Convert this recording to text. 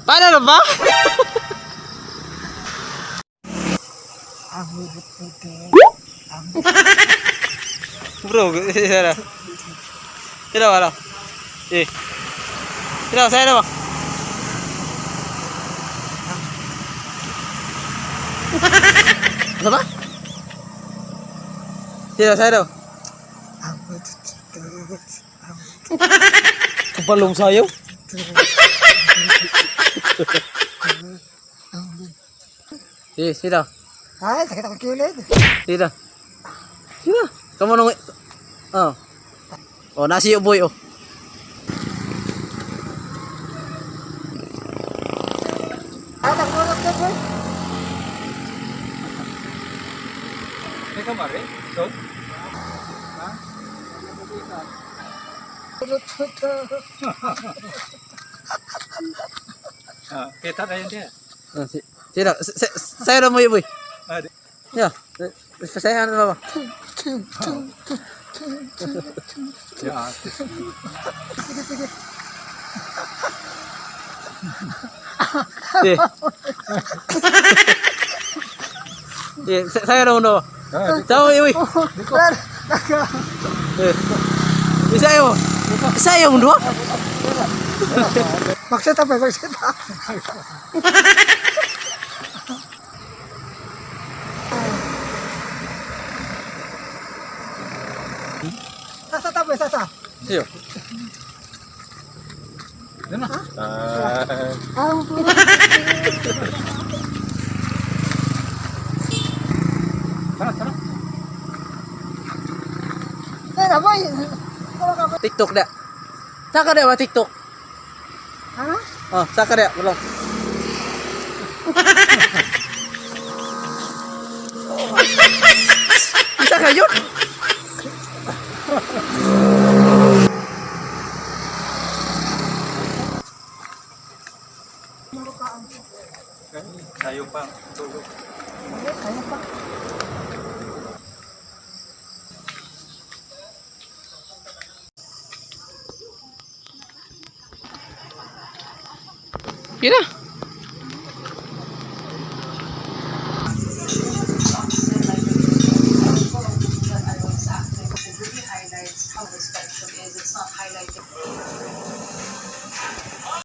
Paano na ba? Bro, sira. Sira wala. Eh. Sira, saya na ba? Ano ba? Sira, saya daw. Kupalong sayo. Eh, sira. Ay, sakit akong kilid. Sira. Sira. Kamu nung. Oh. Oh, nasi boy oh. Ay, nagmulot ka, boy. Teka, mare. So? Ah, kita na yun niya. Ah, sira. Saya mo boy. Ah, di. Ya. Saya na ba? Yeah. Sige, sige. Eh. Eh, saya na no. Ah, di. Sao boy. Wala, naka. Eh. Isa yo. Isa yo dua. Magsita, boy, magsita. Sasa, taboy, sasa. Iyo. Yun na. Ah, Ah, tara, tara. eh, na, boy. Wala ka, boy. TikTok da. Saka da ba TikTok? Ano? Oh, saka da, belum. Bisa kayo? Tayo pa. Tulog. Kaya pa. Kira.